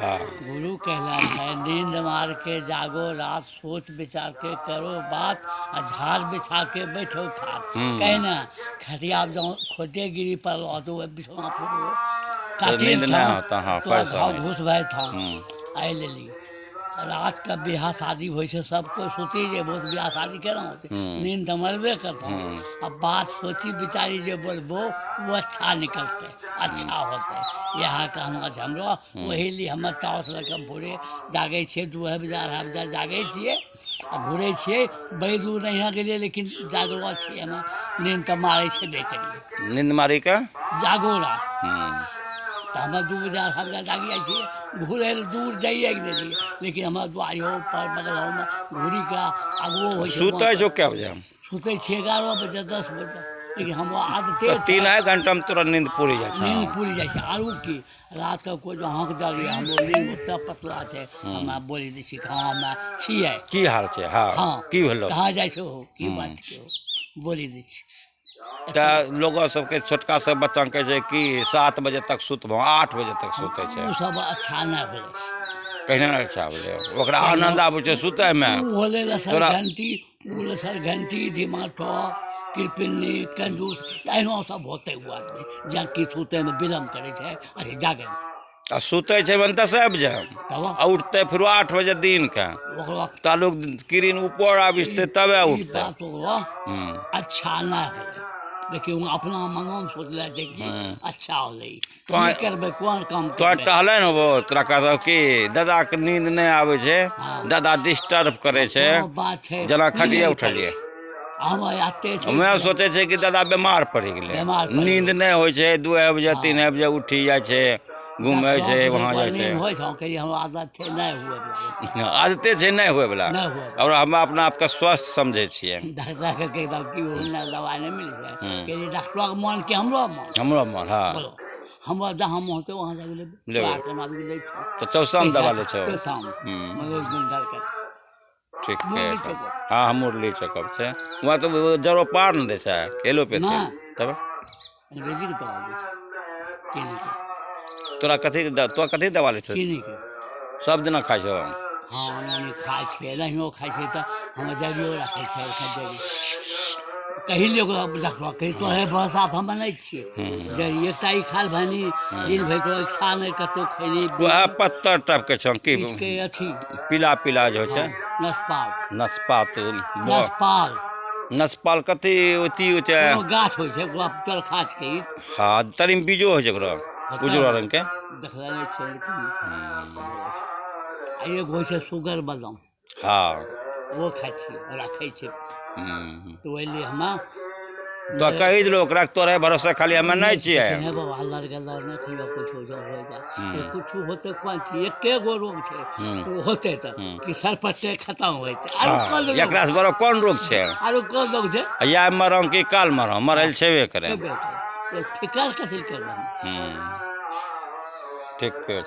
हाँ। गुरु कहला है, नींद मार के जागो रात, सोच विचार के करो बात, आ झाड़ बिछा के बैठो खाट। कहना खटिया जाओ खोटे गिरी पर तो बिछौना फूटो तो नींद नहीं होता, हाँ, तो परेशान घाव होइ छै। घुस भए था। एहि लेली रात के बियाह शादी होइ छै, सब कोइ सुति जेबो तऽ बियाह शादी केना होतै? नींद तऽ मरबे करतौ। आ बात सोची विचारी जे बोलबो ओ अच्छा निकलतै, अच्छा होतै। इएह कहना छै हमरो। ओही लिए हमे टॉर्च लऽ कऽ भोरे जागै छियै, 2 बजे 2:30 बजे जागै छियै आ घुरै छियै। बड़ी दूर नहिए गेलियै, लेकिन जागलो छियै। हमे नींद तऽ मारै छेबे करियै। नींद मारी के जागो रात। तऽ हमे 2 बजे 2:30 बजे जागि जाइ छियै। घुरै लए दूर जाइए के लेलियै, लेकिन हमरा दुआरियो पर बगलमे घुरी के आगुओ होइ छै। सुतै छौ कए बजे? सुतै छियै 11 बजे, 10 बजे, लेकिन हमरा आदते तऽ छै। 3 घंटा मे तोरा नींद पूरी जाइ छै? नींद पूरी जाइ छै। आरो की, रात के कोइ जो हाँक दलियै, हमरो नींद ओते पतला छै, हमे बोली दै छियै कि हँ, हमे छियै। की हाल छै? हाँ। हाँ। की भेलो? कहाँ जाइ छै हो, की बात के हो, बोली दै छियै। तऽ लोगो सबके, छोटका सब बच्चा कहै छै कि 7 बजे तक सुतबो, 8 बजे तक सुतै छै। ओ सब अच्छा नहि होलै। कहिना नहि अच्छा होलै, ओकरा आनंद आबै छै सुतैमे। ओ होलै लसर तोरा- घंटी, ओ लसर घंटी, दिमाग कृपणी कंजूस, एहनो सब होते ओ आदमी जबकि सुतैमे विलम्ब करै छै, अरे जागैमे। आ सुतै छै मन 10 बजे तब आ उठतै फिर 8 बजे दिन के। ओकरा तालुक किरिन ऊपर आबि जेतै तबे ई उठतै। बात ओकरा अच्छा नहि होलै। देखियौ, ओ अपना मनोमे सोचले छै कि अच्छा होलै। की करबै, कोन काम तो करबै? टहले ने हो, तोरा कहतौ कि दादाके नींद नहि आबै छै। दादा डिस्टर्ब करै छै। कोनो बात छै। जेना खटिया नींद उठलियै। हम आते छै। हमे सोचै छै कि दादा बीमार पड़ि गेलै। बीमार पड़ि नींद नहि होइ छै, 2 बजे 3 बजे उठी जाइ छै, घूमै छै, वहाँ जाइ छै। नींद होइ छै, कहिए हमरा आदत छै नहि हुए वला। आदते छै नहि हुए वला। नहि हुए। और हम अपना आपके स्वस्थ समझै छियै। डॉक्टर कहलकै तब की हो, दवाइ नहि मिलै छै। कहलियै डॉक्टरके मन कि हमरो मन? हमरो मन, हाँ। बोलो, हमरा जहाँ मन होतै वहाँ जाके लेबै। लेबै। केना भी लै छौ। तऽ चौसाम दवा लै छौ? चौसाम। मगर डॉक्टर ठीक मुरली है। चौक। हाँ, मुरली चौक छै वहाँ। तऽ जरो पार ने दै छै एलोपैथी? नहि। तब? अंग्रेजीके दवा दै छै, चीनीके। तोरा कथी, तोरा कथी दवा लै छौ? चीनीके। सब दिना खाइ छौ? हँ, यानी खाइ छियै, नहियो खाइ छियै तऽ हम जरियो राखै छियै जरी। कही लियौ डॉक्टर, कही तोहे भरोसा पर हम नहि छियै। जरी एकटा ई खाल भनी दिन भरि तोरा इच्छा नहि कतहु खैली। वएह पत्तर टाइपके छौ की? के अथी। पीला पीला जे होइ छै। नसपाल। नसपात। नसपाल। नसपाल कथी अथी होइ छै? कोनो गाछ होइ छै, ओकरा चल खाद के ई। हाँ, तरीमे बीजो होइ छै ओकरो, उजरो रंगके। देखले नहि छियै, लेकिन आ एगो होइ छै सुगर बादाम। ओहो खाइ छियै, राखै छियै। तऽ ओहि लिए हमे तो कही देलहो ओकरा, तोरे भरोसा खाली हमे नहि छियै। हे बाबा, लड़ गेल नहि खइयो, कुछो जो हो जाए, कुछो होतै, कोन चीज? एके गो रोग छै, ओ होतै तऽ कि सरपट्टे खतम होइतै। आरो कोन रोग? एकरा से बड़ो कोन रोग छै? आरो कोन रोग छै? या मरम कि काल मरम, मरल छेबे करे। छेबे करे। फिकर कथी करबै? ठीक छै।